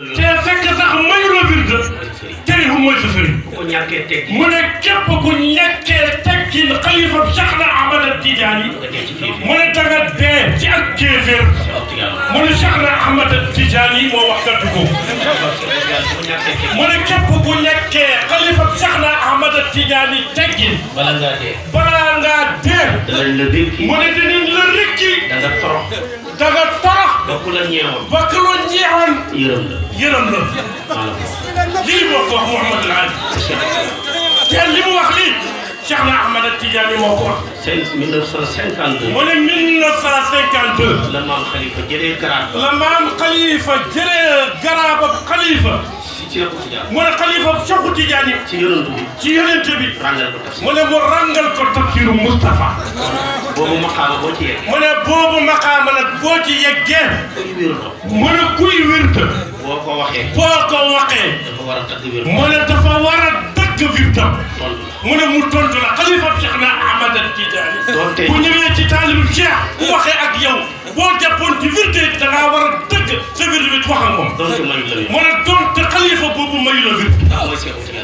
te fekk sax mayu la wirde tarihu mooy sa sëriñ mu ne képp ku ñàkkee teggin xalifa Cheikh na Ahmad Tidiane mu ne danga dee ci ak kéeféer mu ne Cheikh na Ahmad Tidiane moo wax gàttu ko mu ne képp ku ñàkkee xalifa Cheikh na Ahmad Tidiane teggin balaa ngaa dee mu ne dinañ la rikki danga torox ba ku la ñeexoon yërëm la lii moo ko wax Mouhamadul Ali te li mu wax lii Cheikh na Ahmad Tidiane moo ko wax 1952 mu ne 1952 la maam Khalifa jëlee garaab ak Khalifa mu ne Khalifa Cheikh Tidiane ci yonent bi mu ne mu rangal ko tafsiru Moustapha boobu maqaama boo ci yeggee mu ne boobu maqaama nag boo ci yeggee mu ne kuy wirta boo ko waxee dafa war a tagg wirta mu ne dafa war a tagg wirta mu ne mu tontu la Khalifa Cheikh na Ahmad Tidiane bu ñëwee ci taalibu Cheikh bu waxee ak yow boo jàppoon ci wirta da ngaa war a tëgg sa wirta bi wax ak moom mu ne donte Khalifa boobu mayu la wirta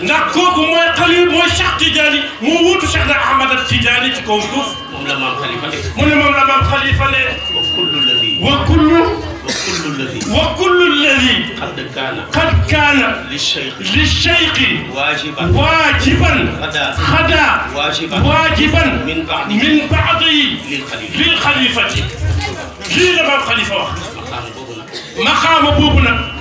ndax kooku mooy Khalifa mooy Cheikh Tidiane moo wuutu Cheikh na Ahmad Tidiane ci kaw suuf moom la maam Khalifa ne mu ne moom la maam Khalifa ne wa kullu alladi qad kaana للشيخ واجبا خدا واجبا من بعضه للخليفة لي لما الخليفة مقام بوبنا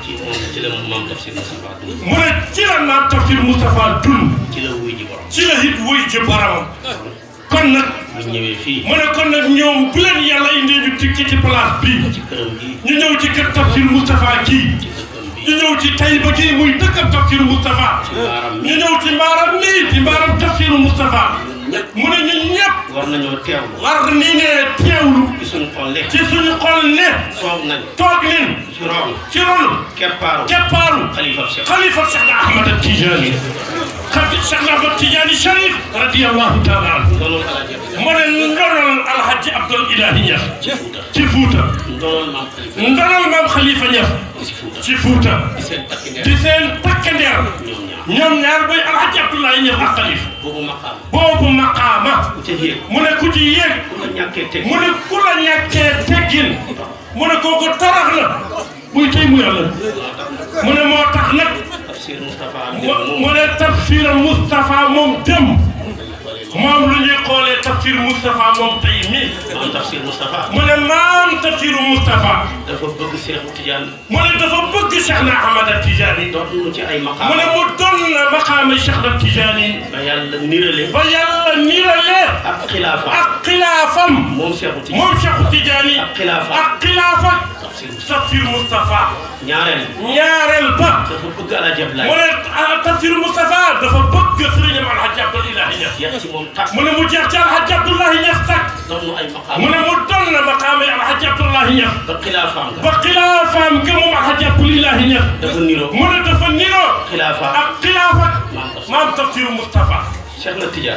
من تلا ما تفسير مصطفى دون تلا هيد ويجي برام kon nag mu ne kon nag ñoom bu leen yàlla indee ñu ci place bii ñu ñëw ci kër Tafsir Moustapha kii ñu ñëw ci Taïba kii muy dëkkam Tafsir Moustapha ñu ñëw ci mbaaram nii ci mbaaram Tafsir Moustapha mu ne ñun ñëpp war ni ne teewlu ci suñu xol ne toog leen ci ron keppaaru xalifa Cheikh Ahmad Tidiane Cheikh Ahmad Tidiane Cherif radiyallahu taala anhu mu ne ndonal Alhaji Abdoul Ilahi Niass ci Fuuta ndonal maam Khalifa Niass ci Fuuta di seen takkandeer ñoom ñaar bay Alhaji Abdoulaye Niass ak Khalifa boobu maqaama mu ne ku ci yéeg mu ne ku la ñàkkee teggin mu ne kooku tarax la muy tey mu yàlla mu ne moo tax nag mu ne tafsir Moustapha moom dem moom lu ñuy xoolee tafsir Moustapha moom tey mii mu ne maam tafsir Moustapha dafa bëgg Cheikh Tidiane mu ne dafa bëgg Cheikh na Ahmad Tidiane mu ne mu doon na maqaama Cheikh na Tidiane ba yàlla nirale ak xilaafam moom Cheikh Tidiane ak xilaafa tafsir Moustapha ñaareel ba dafa bëgg Alhaji Abdoulaye mu ne tafsir Moustapha dafa bëgg sëriñam Alhaji Abdoul Ilahi Niass mu ne mu jeex ci Alhaji Abdoulahi Niass tak mu ne mu doon na maqaama Alhaji Abdoulahi Niass ba xilaafaam ga moom Alhaji Abdoul Ilahi Niass mu ne dafa niroo ak xilaafa maam tafsir Moustapha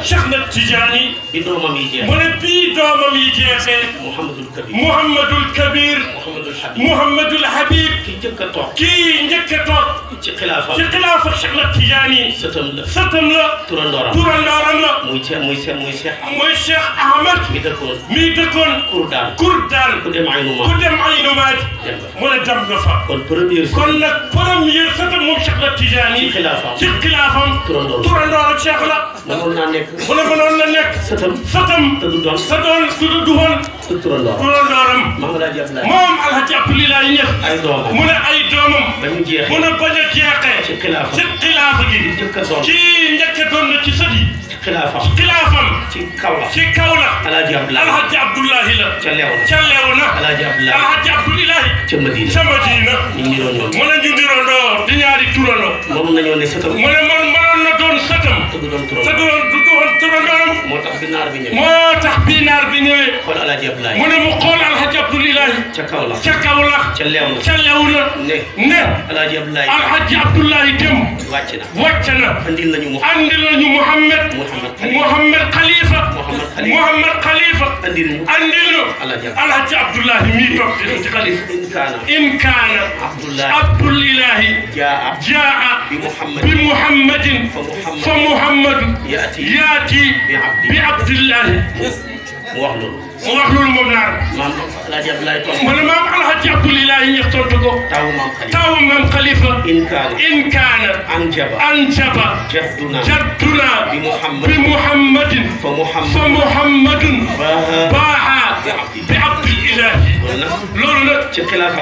Cheikh na Tidiane bi doomam yi jeexee mu ne bii doomam yi jeexee Mouhamadul Kabir Mouhamadul Habib kii njëkk a toog ci xilaafa Cheikh na Tidiane sëtam la turandooram la muy Cheikh Ahmad mi dëkkoon Kourdaan ku dem Aynu Maadi mu ne dem nga fa kon nag première sëtam moom Cheikh na Tidiane ci xilaafam turandooram Cheikh la mënoon na nekk sëtam te du doon turandooram moom Alhaji Abdoul Ilahi Niass mu ne ay doomam mu ne bañ a jeexee ci xilaafa gi ci njëkk a doon na ci sët yi xilaafam ci kaw la Alhaji Abdoulahi la ca Léona Alhaji Abdoul Ilahi ca Madina mu ne ñu nirondoo di ñaari turandoo mu ne mënoon na doon sëtam te du doon turandooram moo tax bi naar bi ñëwee mu ne mu xool Alhaji Abdoul Ilahi ca Kaolack ca Léona ne Alhaji Abdoulahi dem wàcc na andil nañu Mouhamed Khalifa andil ñu Alhaji Abdoulahi mii toog ci Khalifa in kaana Abdoul Ilahi جاء بمحمد فمحمد ياتي بعبد الله wax loolu moom naar maam Alaaji Abdoulaye Tom mu ne maam Alaaji Abdoulaye ñëf tontu ko taw maam Khalifa in kaana anjaba jadduna bi muhammadin fa muhammadun baaha bi abdillahi loolu nag ci xilaafa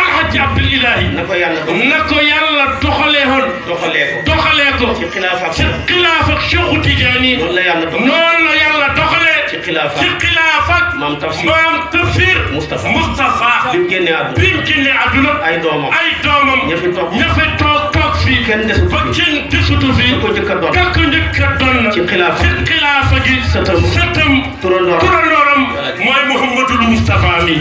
Alaaji Abdoulaye na ko yàlla doxalee ko ci xilaafa Cheikhu Tijaani noonu la yàlla doxalee ci xilaafa maam Tafsir Moustapha bi mu génnee àdduna ay doomam ña fi toog fii kenn desutu fii ka ko njëkk a doon ci xilaafa gi sëtam turandooram mooy Mouhamadul Moustapha mi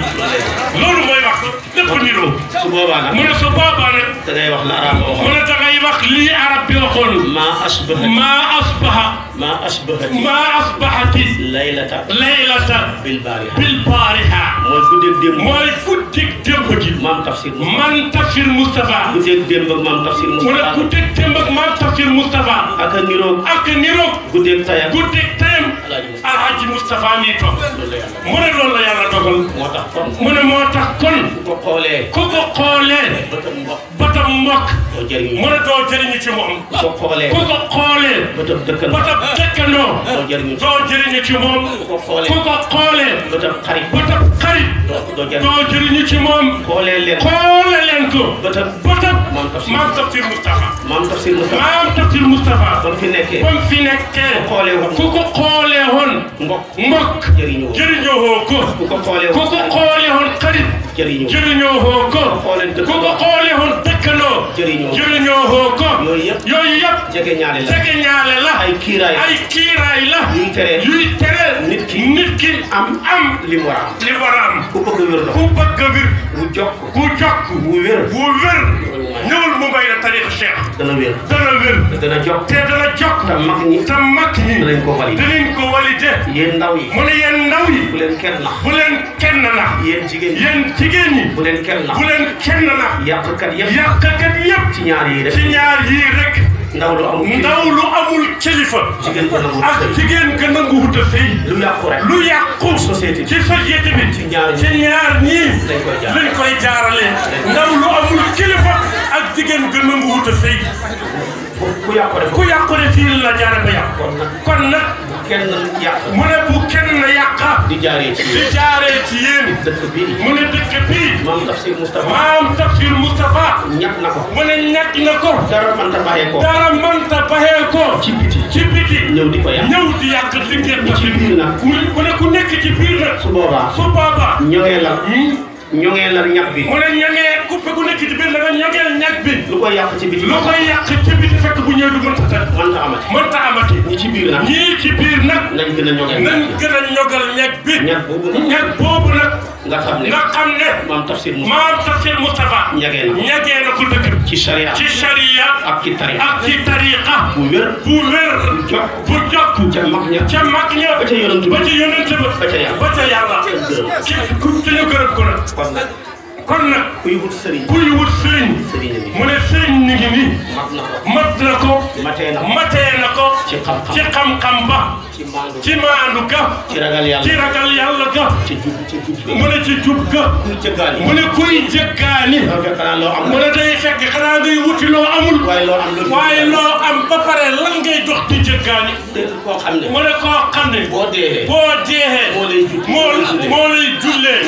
loolu mooy wax lépp niroo su boobaa nag mu ne su boobaa nag da ngay wax la arab waxoon mu ne da ngay wax lii arab bi waxoon ma asbahati laylata bilbaariha mooy guddig démb gi man Tafsir Moustapha guddig démb ak maam Tafsir mu ne guddig démb ak maam Tafsir Moustapha ak niroog guddig tayam Alhaji Moustapha mi toog mu ne loolu la yàlla dogal mu ne moo tax kon ku ko xoolee batam mbokk mu ne doo jëriñu ci moom ku ko xoolee batam dëkkandoo doo jëriñu ci moom ku ko xoolee batam xarit doo jëriñu ci moom xoolee leen ko batam maam Tafsir Moustapha ba mu fi nekkee ku ko xoolee woon mbokk jëriñoo ko ku ko xoolee woon xarit jëriñoo ko ku ko xoolee woon dëkkandoo jëriñoo ko yooyu yëpp jege ñaale la ay kiiraay la yuy tere nit ki am li war a am ku bëgg a wir ku jokk bu wér ñëwul mu may la tariqa Cheikh dana wér dana jokk te mag ñi dinañ ko validé yéen ndaw yi mu ne yéen ndaw yi bu leen kenn nax yéen jigéen ñi bu leen kenn nax yàqkat yëpp ci ñaar yii rek ndaw lu amul kilifa ak jigéen ka nangu wut a sëy lu yàqu société ci société bi ci ñaar ñii lañ koy jaarale ndaw lu amul kilifa ak jigéen ka nangu wut a sëy ku yàqu de fii la jaare ba yàq kon nag mu ne bu kenn yàqa di jaaree ci yéen mu ne dëkk bii maam Tafsir Moustapha ñàkk na ko mu ne ñàkk na ko dara mënta baxee ko ci biti ñëw di yàq liggéey bi ci biir nag mu ne ku nekk ci biir nag su boobaa ñongee la ñag bi mu ne ñongee ku nekk ci biir la nga ñongeel ñag bi lu koy yàq ci biti fekk bu ñëw du mënta amati ñii ci biir nag nañ gën a ñogal ñag bi ñag boobu nag nga xam ne maam Tafsir Moustapha ñagee na ku dëkk ci sharia ak ci tariqa bu wér bu jokk ca mag ña ba ca yonent ba ca yàlla ku ñu gërëm ko nag kon nag kuy wut sëriñ mu ne sëriñ ni ngi nii mat na ko matee na ko ci xam-xam ba ci maandu ga ci ragal yàlla ga mu ne ci jub ga mu ne kuy jëggaani mu ne day fekk xanaa ngay wuti loo amul waaye loo am ba pare lan ngay dox di jëggaani mu ne koo xam ne boo deexee moo lay jullee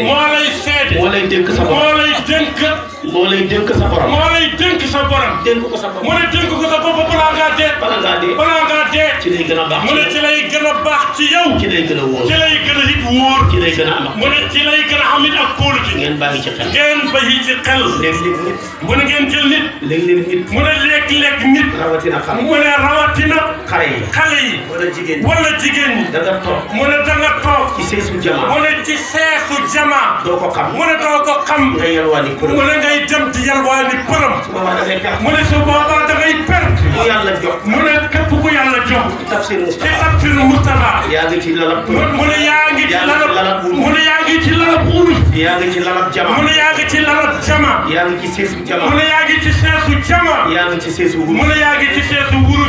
moo lay seede moo lay dénk sa borom mu ne dénk ko sa bopp balaa ngaa dee ci lay gën a baax mu ne ci lay gën a baax ci yow ci lay gën a wóor ci lay gën a it wóor ci lay gën a am mu ne ci lay gën a am it ak kóolute ngeen bàyyi ci xel mu ne ngeen jël nit léeg-léeg mu ne léeg-léeg nit rawatina xale yi wala jigéen ñi mu ne da nga toog ci seesu jama doo ko xam mu ne ngay dem di yalwaani përëm mu ne su boobaa da ngay perte ku yàlla jox mu ne képp ku yàlla jox tafsir ci Moustapha tafsir Moustapha yaa ngi ci lalab mu ne yaa ngi ci lalab wurus mu ne yaa ngi ci lalab wurus yaa ngi ci lalab jama mu ne yaa ngi ci lalab jama yaa ngi ci seesu jama mu ne yaa ngi ci seesu jama yaa ngi ci seesu mu wurus ne yaa ngi ci seesu wurus